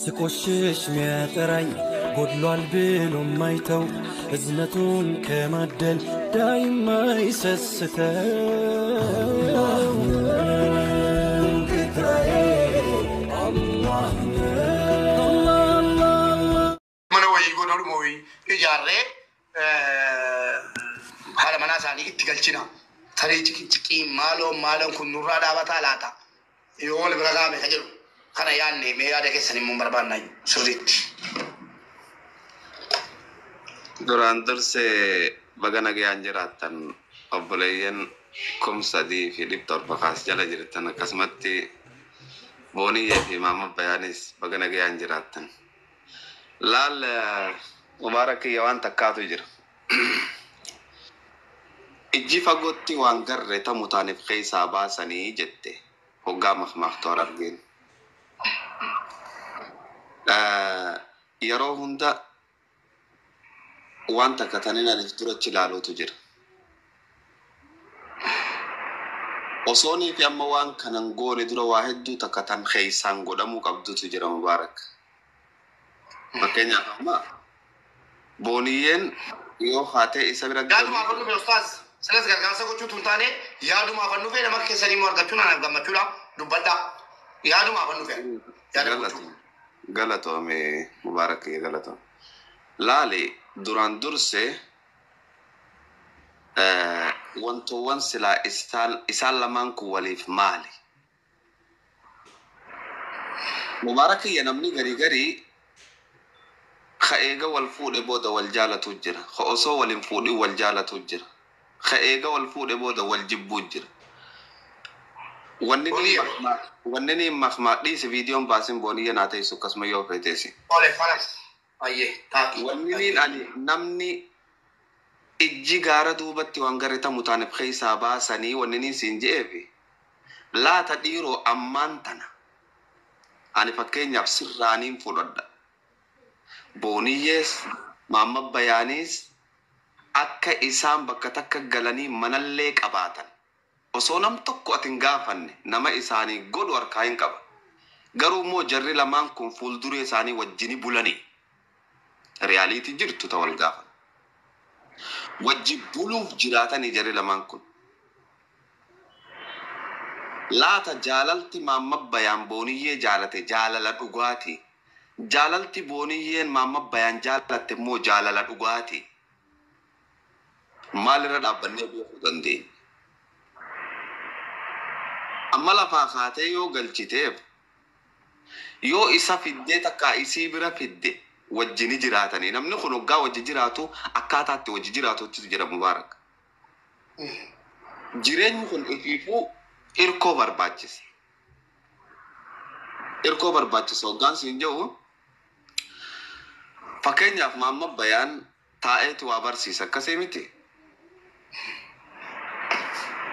ስቆሽሽ ሚያጠራኝ ጎድሏል ብሎ ማይተው እዝነቱን ከማደል ዳይማ ይሰስተው Mana wayii godhadhuma wayii ijaarree haadha manaa isaanii itti galchina. Tarii ciqii maaloo maaloon kun nurraa dhaabataa laata? Yoo wal bira gaame ka jedhu kana yaadne mee yaada keessan immoo barbaannaa sirriitti. Duraan dursee baga nagayaan jiraattan obboleeyyan 3700 kaas jala jirtan akkasumatti Booniyyee fi Maama Bayaanis baga nagayaan jiraattan. Laal Mubaarak kiyya waan takkaatu jira. Ijji fagootti waan garre tamu taaniif keessaa baasanii jette hoggaa makmaaktuu argeen. Yeroo hunda waan takka tanin aniif durachi ilaaluutu jira. Osoonii fi amma waan kanan goone dura waa hedduu takka tan keessaan godhamuu qabdutu jira Mubaarak. Fakkeenyaaf amma Booniyyeen yoo haatee isa bira Yaadumaaf an dhufe ustaaz. Silas gargaarsa gochuutu hin taane yaadumaaf an dhufe nama keessanii immoo argachuun anaaf gammachuudha dubbadhaa. Yaadumaaf an dhufe. Yaada gochuu. Galatoome Mubaarak kiyya galatoome. Laali duraan dursee wantoowwan silaa isaan lamaan kun waliif maali? Mubaarak kiyya namni garii garii ka eega wal fuudhe booda wal jaalatu jira. Ka osoo wal hin fuudhin wal jaalatu jira. Ka eega wal fuudhe booda wal jibbuu jira. Wanni ni makmaa dhiisi viidiyoon baasin Booniyya naa teessu akkasuma yoo feeteesi. Ole falas. Ayyee taati. Wanni niin ani namni ijji gaara duubatti waan garre tamu taaneef keessaa baasanii wanni niin siin je'eefi laata dhiiroo ammaan tana ani fakkeenyaaf sirraaniin fudhadha. Booniyyees Maamma Bayaaniis akka isaan bakka takka galanii manallee qabaatan. Osoo nam tokko ati hin gaafanne nama isaanii godhu harkaa hin qaba. Garuu immoo jarri lamaan kun fuulduree isaanii wajjini bulanii. Riyaaliitii jirtu ta wal gaafan. Wajji buluuf jiraatanii jarri lamaan kun. Laata jaalalti Maamma Bayaan Booniyyee jaalate jaalala dhugaati. Jaalalti Booniyyeen Maamma Bayaan jaalatte immoo jaalala dhugaati. Maalirra dhaabbannee beekuu dandeenya? Amma lafaa kaatee yoo galchiteef yoo isa fiddee takka isii bira fidde wajjini jiraatanii namni kun hoggaa wajji jiraatu akkaataatti wajji jiraatutti jira Mubaarak. Jireenyi kun ifiifuu irkoo barbaachisa. Irkoo barbaachisa hoggaan siin jedhu fakkeenyaaf Maamma Bayaan taa'eetu waa barsiisa akkasii miti.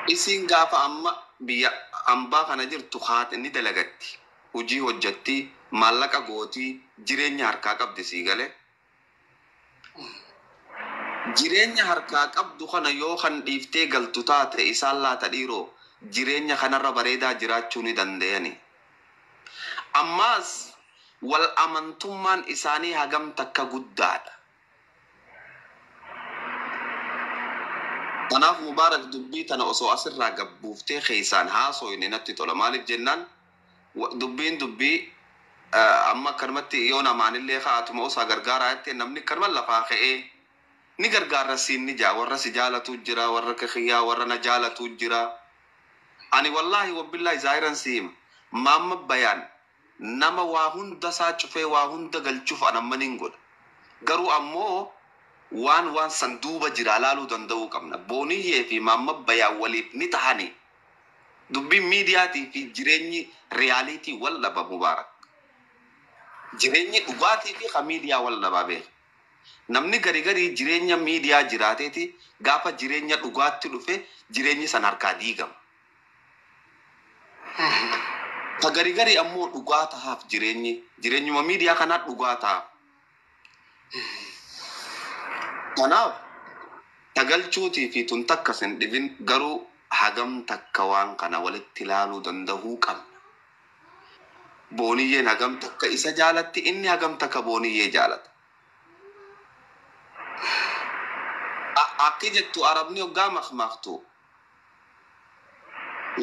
Isiin gaafa amma biyya ambaa kana jirtu haati ni dalagatti. Hojii hojjetti, maallaqa gootii, jireenya harkaa qabdi sii galee. Jireenya harkaa qabdu kana yoo kan dhiiftee galtu taate isaan laata dhiiroo jireenya kanarra bareedaa jiraachuu ni danda'ani. Ammaas wal amantummaan isaanii hagam takka guddaadha. Kanaaf Mubaarak dubbii tana osoo asirraa gabbuuftee keessaan haasofne natti tola. Maaliif jennaan dubbiin dubbii amma akkanumatti yoo namaanillee kaa'atuma osoo gargaaraa jettee namni akkanuma lafaa ka'ee ni gargaarra siin ni jaa warra si jaalatu jira warra kiyyaa warra na jaalatu jira. Ani wallaahi wabbillaahi zaahiran si hima. Maamma Bayaan nama waa hunda isaa cufee waa hunda galchuuf an amma nin godha. Garuu ammoo waan waan san duuba jira laaluu danda'uu qabna. Booniyyee fi Maamma Bayaan waliif ni tahani. Dubbiin miidiyaatii fi jireenyi riyaaliitii wal dhaba Mubaarak. Jireenyi dhugaatii fi ka miidiyaa wal dhabaa beeka. Namni gari garii jireenya miidiyaa jiraateeti gaafa jireenya dhugaatti dhufe jireenyi san harkaa diigama. Ka gari garii ammoo dhugaa tahaaf jireenyi jireenyuma miidiyaa kanaa dhugaa tahaaf. Kanaaf tagalchuutii fi tun takka sin dhibin garuu hagam takka waan kana walitti ilaaluu danda'uu qabna. Booniyyeen hagam takka isa jaalatti, inni hagam takka booniyyee jaalata. Akki jettu arabni hoggaa makmaaktu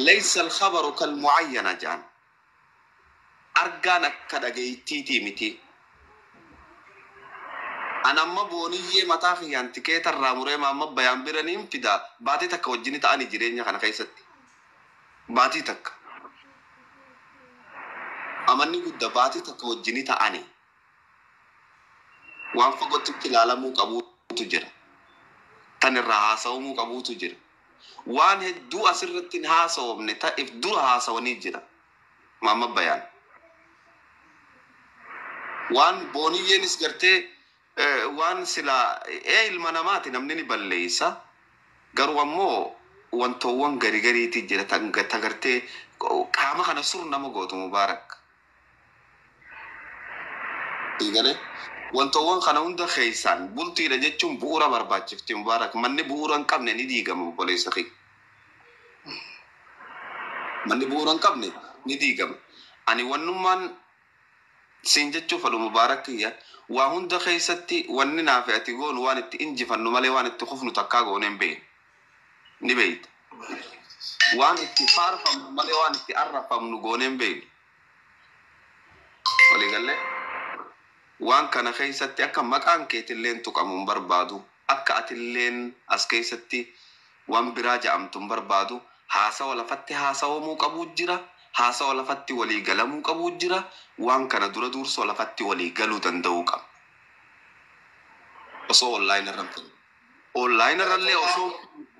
laysa alkhabaru kalmucayyana jaan, argaan akka dhageeytiitii miti. An amma booniyyee mataa kiyyaan tikeeta irraa muree maamma bayaan bira niin fida. Baatii takka wajjini ta'anii jireenya kana keessatti baatii takka amanni gudda baatii takka wajjini ta'anii waan fagootti ilaalamuu qabuutu jira, tan irraa haasawamuu qabuutu jira, waan hedduu asirratti hin haasawamne ta'eef dura haasawanii jira. Maamma bayaan waan booniyyeenis gartee waan silaa ee ilma namaati, namni ni balleeysa, garuu ammoo wantoowwan gari gariiti jira tan ta gartee qaama kana sur nama gootu. Mubaarak, galee wantoowwan kana hunda keeysaan bultiidha jechuun bu'uura barbaachifti. Mubaarak, manni bu'uura hin qabne ni diigama. Obboleessa kiyya, manni bu'uura hin qabne ni diigama. Ani wannummaan siin jechuu fedhu, Mubaarak kiyya, waa hunda keessatti wanni naafe ati goonu waan itti injifannu malee waan itti kufnu takkaa goone hin beeknu, ni beeyta. Waan itti faarfamnu malee waan itti arrafamnu goone hin beeknu. Waliigallee waan kana keessatti akka maqaan keetilleen tuqamu hin barbaadu, akka atilleen as keessatti waan biraa ja'amtu hin barbaadu. Haasawa lafatti haasawamuu qabuu jira, haasawa lafatti walii galamuu qabuu jira. Waan kana dura dursoo lafatti walii galuu danda'uu qaba osoo online irra hin finne. Online irrallee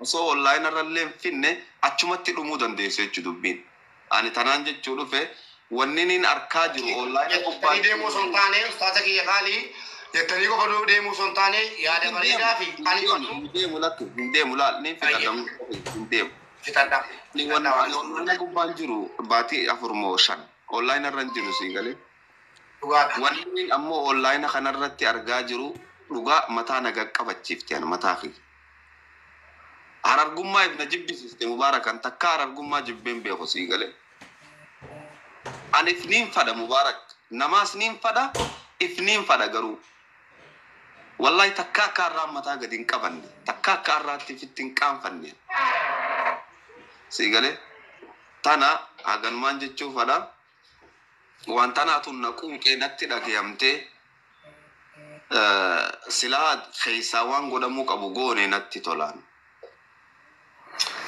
osoo online irrallee hin finne achumatti dhumuu dandeessu jechuu dubbiin. Ani tanaan jechuu dhufe, wanni niin arkaa jiru online gubbaa Jettanii deemuu osoo hin taane, ustaaza kiyya qaalii, jettanii qofa deemuu osoo hin taane, yaada bareedaa fi ani hin deemu, lakki hin deemu, laal niin fixadha, hin deemu. Fixadha. Ani wanni ani online gubbaan jiru baatii 4 moo 5 online irra hin jiru, sii galee. Dhugaadha. Wanni ammoo online kanarratti argaa jiru dhugaa mataa naga qabachiifte ani mataa kiyya. Harargummaa if na jibbisiiste. Mubaarakan takka harargummaa jibbeen beeku, sii galee. Ani if niin fadha, Mubaarak, namaas niin fadha, if niin fadha, garuu wallahi takka akka har'aa mataa gadi hin qabanne, takka akka har'aatti ifitti hin qaanfanne, sii galee. Tana haganumaan jechuu fadha. Waan tanaatu na quuqee natti dhagayamtee silaa keessaa waan godhamuu qabu goone natti tolaan.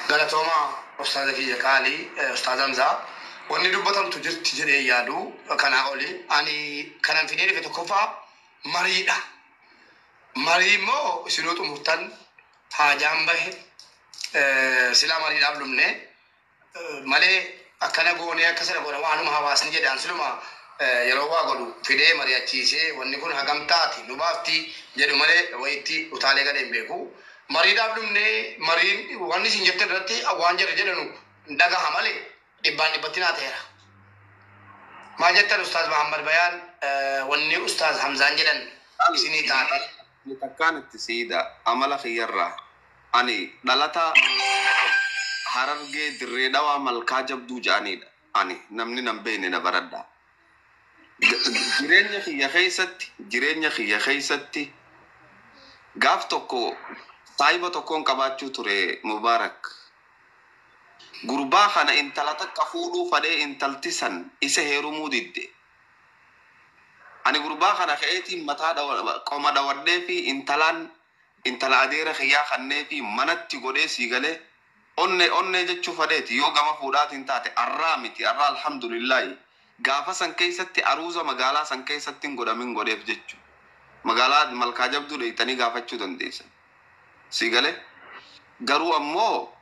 Galatoomaa, ustaaza kiyya qaalii, ustaaza Hamzaa. Wanni dubbatamtu jirti jedhee yaadu kanaa oli. Ani kanan fidee dhufe tokkoffaa mariidha. Marii immoo isinuu xumurtan, haajaan bahe silaa mariidhaaf dhumne malee akkana goonee akka sana godha waanuma hawaasni jedhan siluma yeroo waa godhu fidee mari'achiisee wanni kun hagam taati nu baafti jedhu malee wayitti utaalee galee hin beeku. Mariidhaaf dhumne, mariin wanni isin jettan irratti waan jedhu jedhanu dhagaha malee dhibbaan dhibbatti naa ta'eera. Maal jettan, Ustaaz Muhammad Bayaan, wanni Ustaaz Hamzaan jedhan isinii taate? Ani takkaan itti siida amala kiyyarraa. Ani dhalata Harargee Dirree Dhawaa Malkaa Jabduu ja'anidha. Ani namni nan beekne na baradha. Jireenya kiyya keessatti gaaf tokko saahiba tokkoon qabaachuu ture, Mubaarak. Gurbaa kana intala takka fuudhuu fadhee intalti san isa heerumuu didde. Ani gurbaa kana ka'eetiin mataa qoma dhawadhee fi intalaan intala adeera kiyyaa kannee fi manatti godhee sii galee onne onnee jechuu fadheeti. Yoo gama fuudhaatiin taate arraa miti, arraa alhamdulillahi, gaafa san keessatti aruuza magaalaa san keessatti hin godhamin godheef jechu. Magaalaa Malkaa Jabduu dheeytanii gaafachuu dandeessan. Sii galee garuu ammoo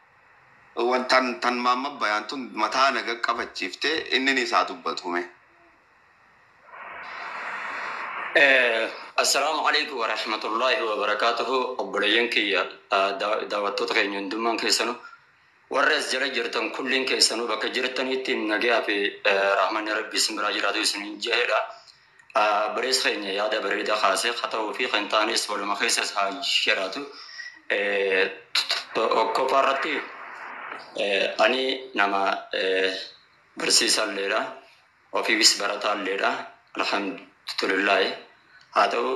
wantan tan maamma bayaan tun mataa naga qabachiiftee inni ni isaa dubbatume. Assalaamu alaikum warahmatullahi wabarakaatuhu. Obboleeyyan kiyya, daawwattoota keenya hundummaan keessanu, warra as jala jirtan kulliin keessanuu, bakka jirtanitti nagayaa fi rahmanni rabbi isin biraa jiraatu isin jedha. Bareessa keenya yaada bareedaa kaasee haa ta'uu fi kan taanes waluma keessas haa jiraatu. Tokkoffaa irratti ani nama barsiisaalleedha. Ofiifis barataalleedha. Alhamdulillahi. Haa ta'u,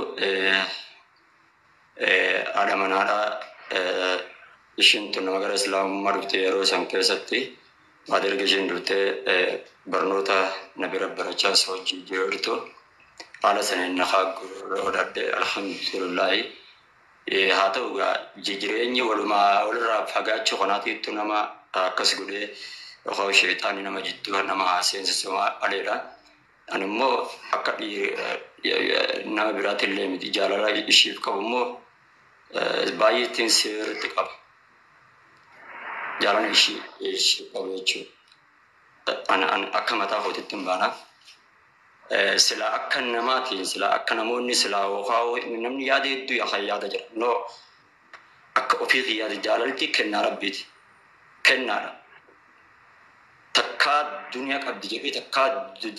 haadha manaadhaa ishiin tun nama gara Islaamummaa dhufte. Yeroo san keessatti baada erga isheen dhuftee barnoota na bira barachaa hojii jirtu haala saniin na godhadhe, alhamdulillahi. Haa ta'u gaa, jireenyi walumaa walirraa fagaachuu kanaatiitu nama akkas godhee yookaan sheexaanni nama jidduu nama seensisu maleedha. Ani immoo akka nama biraatti illee miti, jaalala ishiif qabu immoo baay'ee ittiin sirriitti qaba. Jaalala ishii qabu jechuudha. Ani akka mataa kootitti hin baana. Sila akka namaatiin, sila akka namoonni sila yookaan namni yaada hedduu yaada jira. No, akka ofii yaada, jaalalti kennaa Rabbiiti. Kennaadha. Takkaa duniyaa qabdi jedhee takkaa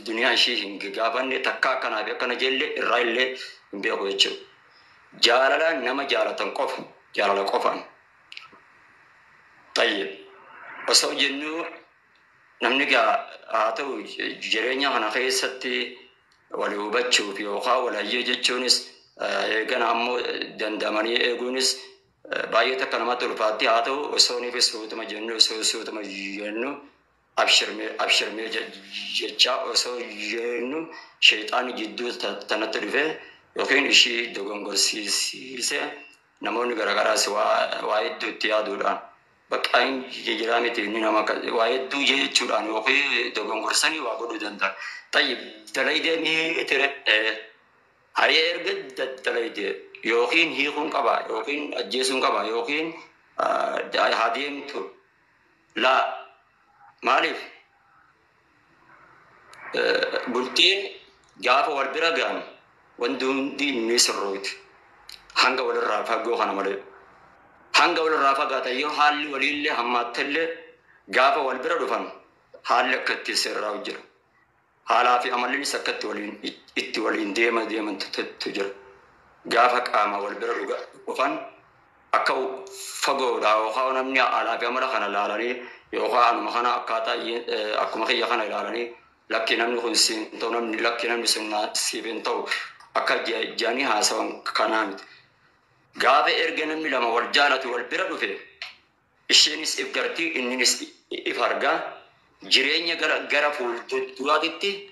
duniyaa ishii hin gaafanne, takkaa akkanaa fi akkana jelle irraa illee hin beeku jechuudha. Jaalala nama jaalatan qofa, jaalala qofaan. Tayyib. Osoo jennuu namni gaa, haa ta'u, jireenya kana keessatti wal hubachuuf yookaan wal hayyee jechuunis eegana ammoo dandamanii eeguunis baay'ee takka namatti ulfaatti. Haa ta'u, osoo niif suutuma jennu, osoo suutuma jennu, abshirmee abshirmee jechaa osoo jennu, sheexaanni jidduu tanatti dhufee yookiin ishii dogongorsiise, namoonni garagaraas waa hedduu itti yaaduudhaan bakka hin jiraa miti, inni nama waa hedduu jechuudhaan yookiin dogongorsanii waa godhuu danda'an. Tayyib, dalaydee ni ture, hayee erga dalaydee yookiin hiikuun qaba yookiin ajjeesuun qaba yookiin haa deemtu laa. Maaliif? Bultiin gaafa wal bira ga'an wanti hundi ni sirrooti. Hanga walirraa fagoo kana malee. Hanga walirraa fagaatan yoo haalli waliillee hammaattellee, gaafa wal bira dhufan haalli akka itti sirraa'u jira. Haalaa fi amallinis akka itti waliin itti waliin deema deemantu jira. Gaafa qaama wal bira dhufan akka fagoodha yookaan namni haalaa fi amala kana ilaalanii yookaan anuma kana akkaataa akkuma kiyya kana ilaalanii, lakki namni kun siin ta'u, namni lakki namni sun siif hin ta'u akka jedhanii haasawan kanaa miti. Gaafa erga namni lama wal jaalatu wal bira dhufe, isheenis if gartii, inninis if argaa, jireenya gara fuulduraatitti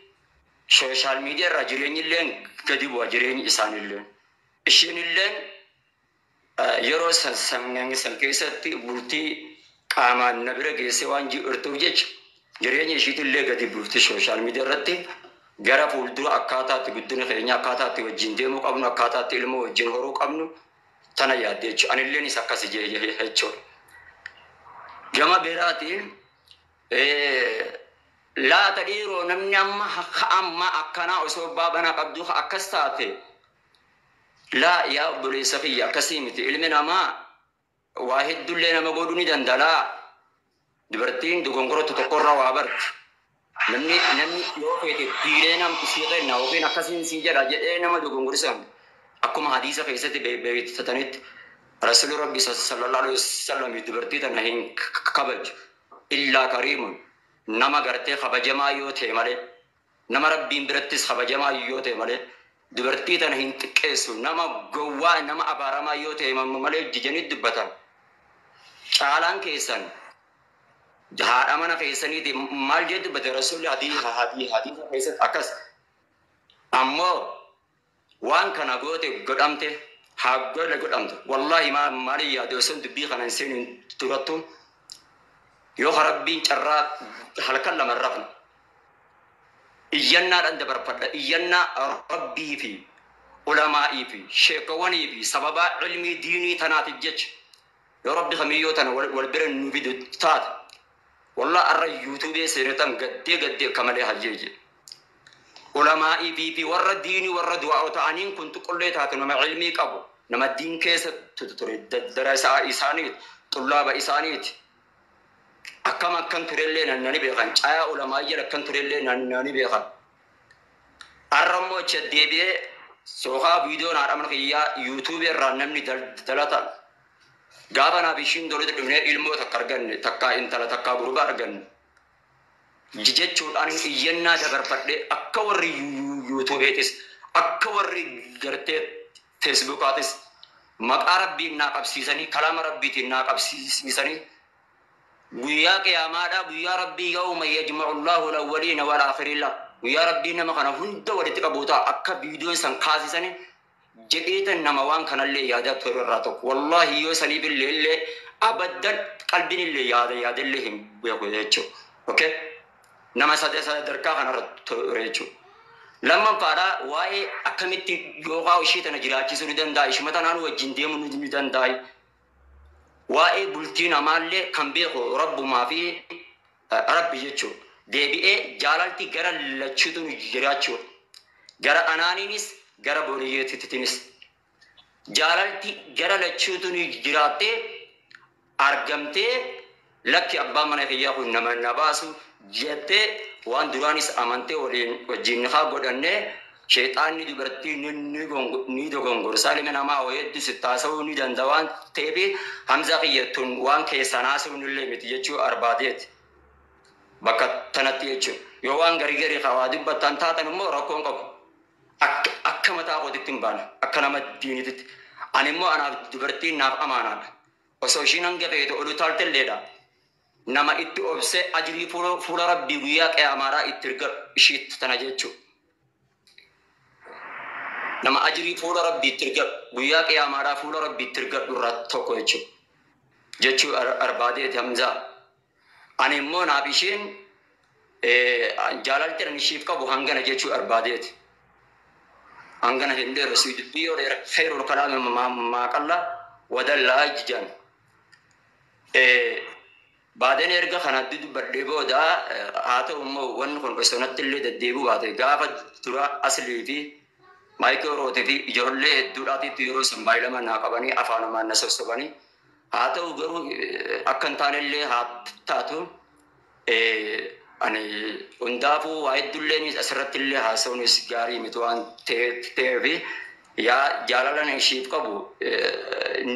social media irraa jireenyi illee gadi bu'a jireenyi isaanillee. Isheen illeen yeroo san keessatti bultii qaamaan na bira geesse waan jirtuuf jecha jireenya ishiitillee gadi buufti. Social media irratti gara fuuldura akkaataatti guddina keenya, akkaataatti wajjin deemuu qabnu, akkaataatti ilmoo wajjin horuu qabnu tana yaadde jechuudha. Anilleenis akkasi jechuudha. Gama biraatiin, laata dhiiroo, namni amma akkanaa osoo baabanaa qabdu akkas taate, laa yaa obboleessa kiyya, akkasii miti. Ilmi namaa waa hedduullee nama godhuu ni danda'a. Dubartiin dogongorootu tokkorraa waa barti. Namni yoo feete dhiiree nam isii kenna yookiin akkasiin sii jedha jedhee nama dogongorsan, akkuma hadiisa keessatti beeksisatanitti, Rasuulli Rabbi sallallahu alaihi wasallam dubartii tana hin kabaju illaa kariimun, nama gartee kabajamaa yoo ta'e malee, nama Rabbiin birattis kabajamaa yoo ta'e malee, dubartii tana hin xiqqeessu nama gowwaa, nama abaaramaa yoo ta'e malee jijanii dubbatan. Caalaan keessan haadha mana keessaniiti maal jee dubbate Rasuulli hadiisa keessatti akkas. Ammoo waan kana goote godhamte, haa godhe godhamte. Wallaahi, maali yaade osoo dubbii kana hin seenin durattu, yoo Rabbiin carraa halkan lama hin rafne iyyannaadhaan dabarfadha, iyyannaa Rabbii fi ulamaa'ii fi sheekawwanii fi sababaa ilmii diinii tanaatiif jecha, yoo Rabbi kamiyyoo tana wal bira nu fidu taate, wallah arra yuutuubee seenetan gaddee gaddee akka malee hayyee jedhe. Ulamaa'ii fi warra diinii, warra du'aa ta'aniin kun xiqqollee taate, nama ilmii qabu, nama diin keessa ture, dara isaaniiti, xullaaba isaaniiti. Akkam akkan turellee nani beekan, caayaa ulamaa jala akkan turellee nani beekan. Arra immoo achi deebi'ee sookaa viidiyoon haadha mana kiyyaa yuutuubii irraa namni dalata. Gaafa naaf ishiin dolitti dhufnee ilmoo takka arganne, takkaa intala takkaa gurbaa arganne. Jechuudhaan iyyannaa dabarfadhe akka warri yuutuubeetis akka warri gartee feesbuukaatis maqaa rabbiin naa qabsiisanii kalaama rabbiitiin naa qabsiisanii guyyaa qiyaamaadha guyyaa rabbii yawma yajma'u Allahu al-awwaliina wal aakhiriina guyyaa rabbii nama kana hunda walitti qabuuta akka viidiyoon san kaasisanii jedheetan nama waan kanallee yaadaa ture irraa tokko wallaahi yoo saniif illee illee abaddan qalbiin illee yaada yaadallee hin beeku jechuudha. Okay? Nama sadarkaa kanarra ture jechuudha. Lammaffaadha waa'ee akkamitti yookaan ishee tana jiraachisuu ni danda'a ishuma tanaan wajjin deemuu ni danda'a. Waa'ee bultii namaallee kan beeku rabbumaa fi rabbi jechuudha. Deebi'ee jaalalti gara lachuutu jiraachuudha. Gara anaaniinis gara booniyyeetitiinis. Jaalalti gara lachuutu jiraattee argamtee lakki abbaan mana kiyyaa kun nama na baasu jettee waan duraanis amantee waliin wajjin haa godhannee sheexaanni dubartii ni dogongorsaa ilmi namaa hedduu si taasisuu ni danda'a waan ta'eef Hamzaa kiyyattuun waan keessaan haasa'uun illee miti jechuu barbaadeeti. Bakka tanatti jechuudha. Yoo waan garii garii hawaa dubbattan taatan immoo rakkoon qabu. Akka mataa kootitti hin baane akka nama diinititti. Ani immoo anaaf dubartiin naaf amaanaadha. Osoo ishiin hanga feete olu taaltelleedha. Nama itti obsee ajirii fuula rabbii guyyaa qiyaamaadhaa itti erga ishii tana jechuudha. Nama ajirii fuula rabbii itti erga guyyaa qiyaamaadhaa fuula rabbii itti ergadhu irraa tokko jechuudha. Jechuu barbaadeeti Hamzaa. Ani immoo naaf isheen jaalalti ani ishiif qabu hangana jechuu barbaadeeti. Hangana hin dheeru si dubbii yoo dheera khayrul kalaami maa qalla wadallaa jijaan. Baadeen erga kanatti dubbadhee booda haa ta'u immoo wanni kun osoo natti illee deddeebi'uu baate gaafa dura aslii fi maayikirootii fi ijoollee hedduudhaatitti yeroo san baay'ilama naa qabanii afaanumaan na sossobanii haa ta'u garuu akka hin taane illee haa taatu ani hundaafuu waa hedduullee asirratti illee haasa'uunis gaarii miti waan ta'eef yaa jaalalan ishiif qabu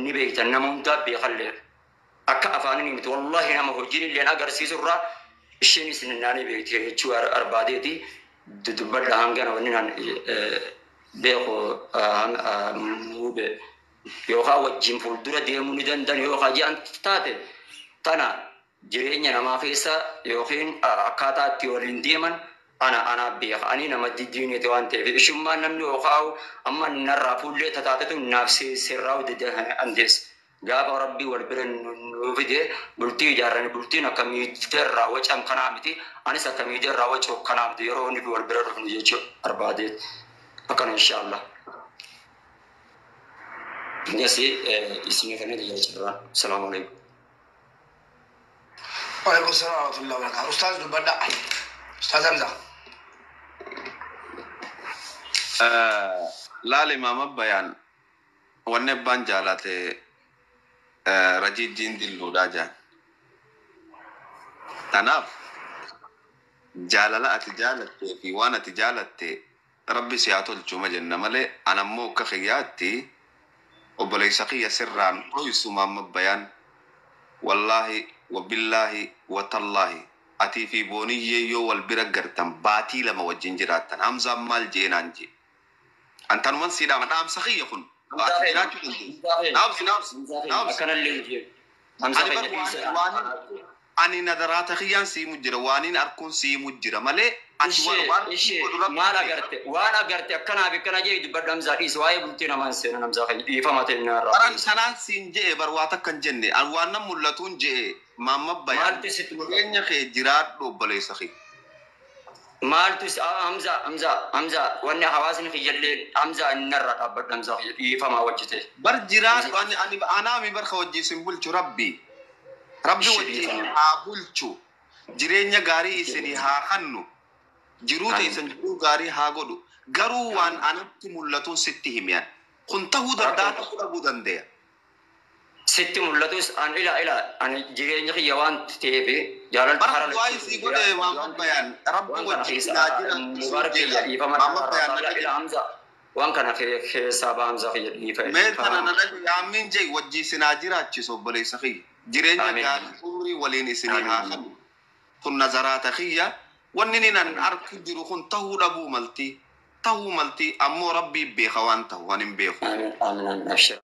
ni beektan nama hundaa beekallee. Akka afaaniin miti wallahi nama hojiin illee agarsiisu irraa isheenis naanii beekti jechuu barbaadeeti dubbadha hangana wanni naan beeku mube yookaan wajjin fuuldura deemuu ni danda'an yookaan ji'an taate tana jireenya namaa keessa yookiin akkaataa itti waliin deeman ana ana beeka ani nama diiniiti waan ta'eef ishummaan namni yookaan amma narraa fuullee tataatetu naaf sirraa andeessa. Gaafa rabbii wal bira nu fide bultii ijaarran bultiin akka miidiyaa wacam kanaa miti anis akka miidiyaa wacuu kanaa miti yeroo inni wal bira dhufnu jechuu barbaadeet akkana inshaallah. Innis isin kana jira. Salaamu alaikum. Waalaikum salaam wa rahmatullahi wa barakatuh. Ustaaz dubbadha. Ustaaz Hamza. Laal imaama bayaan wanni abbaan jaalate rajijjiin dilluudhaa jaan. Kanaaf jaalala ati jaalattee fi waan ati jaalatte rabbi si haa tolchuma jenna malee anammoo akka kiyyaatti obboleessa kiyya sirraan dhoysu maamma bayaan wallaahi wabillaahi watallaahi atii fi booniyyee yoo wal bira gartan baatii lama wajjin jiraattan Hamzaan maal jeenaan jee. Antanuman sii dhaama dhaamsa kiyya kun. Ati jiraachuu dandeessa. Dhaamsi dhaamsi dhaamsi. Akkanallee jee. Hamzaa Ani bar waan ani nadaraata kiyyaan siimu jira waaniin arkuun siimu jira malee ati waan Ishee maal agarte waan agarte akkanaaf akkana jee dubbadhu Hamzaa dhiis waa'ee bultii namaan seenan Hamzaa kan dhiifama ta'e narraa. Baran sanaan siin je'e bar waa takka hin jenne an waan nan mul'atuun je'e maamma bayaan Maaltu sitti mul'ata? jireenya kee jiraadhu obboleessa kee. Maaltu Hamzaa Hamzaa Hamzaa wanni hawaasni kiyyallee Hamzaa narraa dhaabbadhu Hamzaa dhiifamaa wajjite. Bar jiraadhu ani ani anaami barka wajjin sin bulchu rabbi. Rabbi wajjin haa bulchu jireenya gaarii isinii haa kennu jiruu teessan jiruu gaarii haa godhu garuu waan anatti mul'atuun sitti himiyan kun ta'uu danda'a ta'uu dhabuu danda'a. Sitti mul'atus an ila ila ani jireenya kiyya waan ta'eef jaalalti Bara du'aa isii godhe maamma bayaan rabbi wajjin naa jiraatu maamma bayaan na dhagaye. Hamza waan kana keessaa ba'a Hamza kiyya dhiifa. Mee tana na dhagaye yaammiin jee wajjin isin haa jiraachisu obboleessa kiyya. Jireenya Amiin. gaarii umrii waliin isinii haa kennu. Kun nazaraata kiyya Wanni inni nan arku jiru kun tahuu dhabuu malti. Tahuu malti ammoo Rabbii beeka waan tahu waan hin beeku. Amiin amiin amiin abshir.